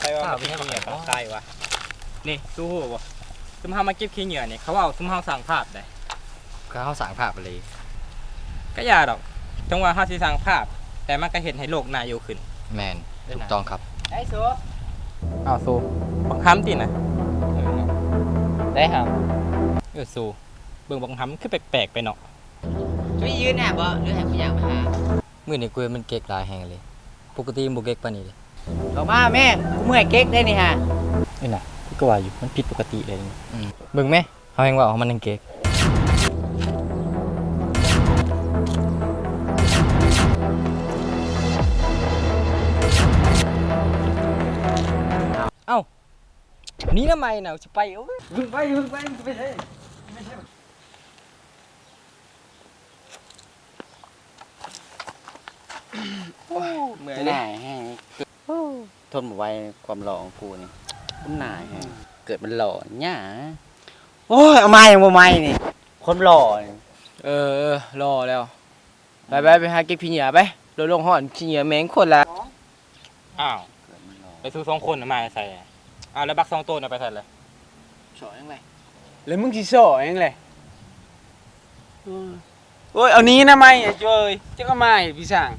ໄປວ່າມັນເປັນຂີ້ເຫຍື້ອກະຊາຍວະ. ນີ້ ສູຮູ້ບໍ່? ຊຸມເຮົາມາເກັບຂີ້ເຫຍື້ອນີ້ ເຂົາເວົ້າຊຸມເຮົາສ້າງພາບໄດ໋. ກະເຮົາສ້າງພາບອີ່ຫຼີ. ກະຢ່າດອກ ເຖິງວ່າເຮົາຊິສ້າງພາບ ແຕ່ມັນກະເຮັດໃຫ້ໂລກໜ້າຢູ່ຂຶ້ນ. ແມ່ນ ຖືກຕ້ອງຄັບ. ໄດ້ສູ. ອ້າວ ສູ ບັກຫຳຕິນະ. ໄດ້ຫຳ. ເອີ ສູ ເບິ່ງບັກຫຳຄືແປກໆໄປເນາະ. ຈະຢືນແນ່ບໍ່ ຫຼືໃຫ້ກູຍ່າງໄປຫາ? ມື້ນີ້ກູເຫັນມັນເກັກຫຼາຍແຮງເລີຍ ປົກກະຕິມັນບໍ່ເກັກປານນີ້ເດ. ອອກມາແມ່ ກູເມື່ອຍເກັກໄດ໋ນີ້ຫາ. ເອີນະ ກູກະວ່າຢູ່ ມັນຜິດປົກກະຕິເລີຍ. ອືມ ເບິ່ງແມ ເຮົາແຮ່ງເວົ້າ ມັນແຮ່ງເກັກ. ເອົ້າ ນີ້ນະໄມ້ນະ ຊິໄປ. ໂອ້ຍ ຢ່າເພິ່ງໄປ ຢ່າເພິ່ງໄປ ຊິໄປໃສ? ໂອ້ ເມື່ອຍເດ້ ໜ້າຍແຮງ. ໂອ້ ທົນບໍ່ໄຫວຄວາມຫຼໍ່ຂອງກູນີ້ ມັນໜ້າຍແຮງ. ເກີດມັນຫຼໍ່ຫຍັງ? ໂອ້ຍ ເອົາມາຫຍັງບໍ່ໃໝ່ນີ້ ຄວາມຫຼໍ່ນີ້. ເອີ ເອີ ຫຼໍ່ແລ້ວ. ໄປ ໄປ ໄປຫາເກັບຂີ້ເຫຍື້ອໄປ. ໂລກຮ້ອນ ຂີ້ເຫຍື້ອແມ່ງໂຄດຫຼາຍ. ອ້າວ ເກີດມັນຫຼໍ່ ແລ້ວສູສອງຄົນນະມາແຕ່ໃສ? ອ້າວ ແລ້ວບັກສອງໂຕນະໄປໃສລະ? ສໍ້ຫຍັງແຫຼະ. ແລ້ວມຶງຊິສໍ້ຫຍັງແຫຼະ? ໂອ້ຍ ເອົາໜີນະໄມ້ ເອີຍ ຈັກເອົາມາໃຫ້ພີ່ຊ່າງ.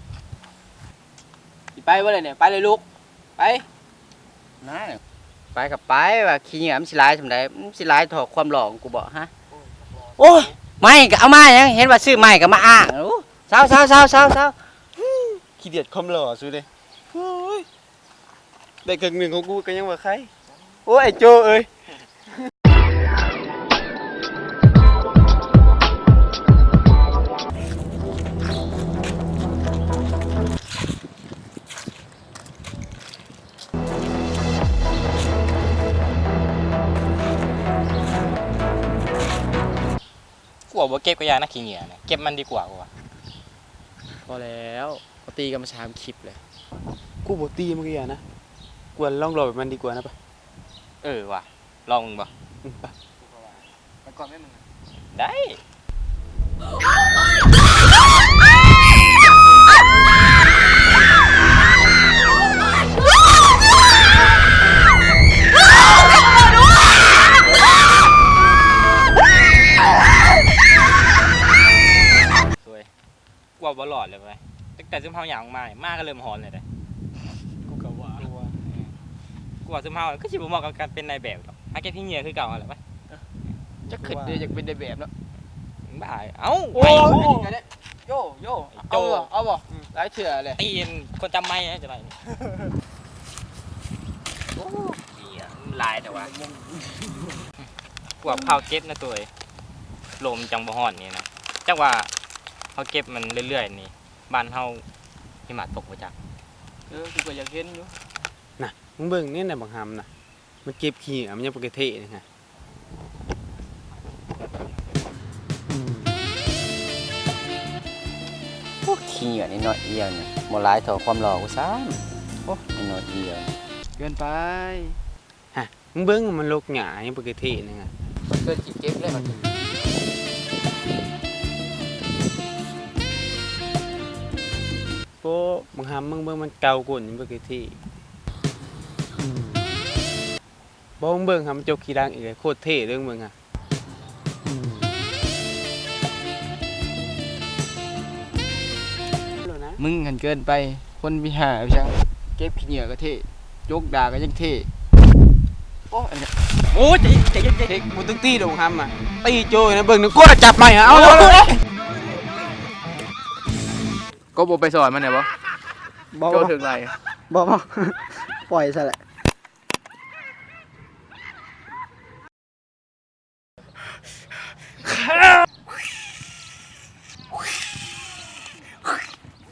ຊິໄປບໍ່ລະນີ້? ໄປເລີຍລູກ ໄປ. ນາ ໄປກະໄປ ວ່າຂີ້ເຫຍື້ອມັນຊິຫຼາຍສ່ຳໃດ? ມັນຊິຫຼາຍທໍ່ຄວາມຫຼໍ່ຂອງກູບໍ? ຮະ ໂອ້ຍ ໄມ້ກະເອົາມາຫຍັງ? ເຫັນວ່າຊື້ໄມ້ກະມາອ້າງ. ໂອ້ ເຊົາ ເຊົາ ເຊົາ ເຊົາ ເຊົາ. ຂີ້ດຽດຄວາມຫຼໍ່ສູເດ້. ໂອ້ຍ ໄດ້ເຄິ່ງໜຶ່ງຂອງກູກະຍັງວ່າໄຄ. ໂອ້ຍ ໄອ້ໂຈ້ເອີຍ. ກູວ່າບໍ່ເກັບກະຢ່ານະ ຂີ້ເຫຍື້ອນະ ເກັບມັນດີກວ່າກູວ່າ. ພໍແລ້ວ ບໍ່ຕີກັນມາສາມຄລິບແລ້ວ. ກູບໍ່ຕີມັນກະຢ່ານະ ກູວ່າລອງເລາະແບບມັນດີກວ່ານະປະ. ເອີວ່າ ລອງເບິ່ງບໍ່? ອືມ ໄປ. ໄປກ່ອນແມ່ມຶງ. ໄດ້. ກວ່າບໍ່ລອດເລີຍເວີຍ ຕັ້ງແຕ່ຊຸມເຮົາຍ່າງອອກມານີ້ ໝາກະເລີ່ມຫອນແລ້ວເດ້. ກູກະວ່າ ກູວ່າ ເອີ ກູວ່າຊຸມເຮົາຄືຊິບໍ່ເໝາະກັບການເປັນນາຍແບບດອກ ຫາເກັບຂີ້ເຫຍື້ອ ຄືເກົ່າຫັ້ນແຫຼະໄປ. ເອີ ຈັກຄິດເດ້ ຢາກເປັນນາຍແບບເນາະ. ບ້າ ເອົ້າ ໂອ້ ໂຢ ໂຢ ເອົາບໍ່ ເອົາບໍ່? ອືມ ຫຼາຍເທື່ອແຫຼະ ຕີນຄົນຈັບໄມ້ຈັ່ງໃດ. ໂອ້ ເຫື່ອຫຼາຍແຕ່ວ່າ ພວກເຮົາເກັບນະໂຕຍ ລົມຈັ່ງບໍ່ຮ້ອນນີ້ນະ. ຈັກວ່າເຮົາເກັບມັນເລື້ອຍໆນີ້ ບ້ານເຮົາຫິມະຕົກບໍ່ຈັກ. ເອີ ກູກະຢາກເຫັນຢູ່ນະ. ມຶງເບິ່ງແນ່ນະ ບັກຫຳນະ ມັນເກັບຂີ້ເຫຍື້ອ ມັນຍັງບໍ່ກະເທະນີ້ຫະ. ໂອ້ ຂີ້ເຫຍື້ອນີ້ໜ້ອຍດຽວນີ້ ບໍ່ຫຼາຍທໍ່ຄວາມຫຼໍ່ກູຊ້ຳ. ໂອ້ ໜ້ອຍດຽວ ເກີນໄປ. ຮະ ມຶງເບິ່ງ ມັນລົກຫຍ້າຍັງບໍ່ກະເທະນີ້ຫະ. ເກີນຂີ້ເກັບແລ້ວ. ໂອ້ ບັກຫຳ ມຶງເບິ່ງ ມັນເກົາກົ້ນຍັງບໍ່ກະເທະ. ບໍ່ ມຶງເບິ່ງຫະ ມັນຈົກຂີ້ດັງອີກ ໂຄດເທ່ເດີ ມຶງເບິ່ງຫະ. ມຶງຫັ້ນເກີນໄປ ຄົນມີຫາ ເກັບຂີ້ເຫຍື້ອກະເທ່ ຈົກດາກະຍັງເທ່. ໂອ້ ໂອ້ ໃຈເຢັນ ໃຈເຢັນ ບໍ່ຕ້ອງຕີດອກຫຳ ຕີໂຈ້ນະ. ເບິ່ງໜຶ່ງ ກວດຈັບໄມ້ຫະ. ເອົາ ເອົາ ເອົາ. ກໍບໍ່ໄປສອນມັນແດ່ບໍ່? ບໍ່ ໂຈ້ເຖິງໄຫຼ. ບໍ່ ບໍ່ ປ່ອຍຊະແຫຼະ.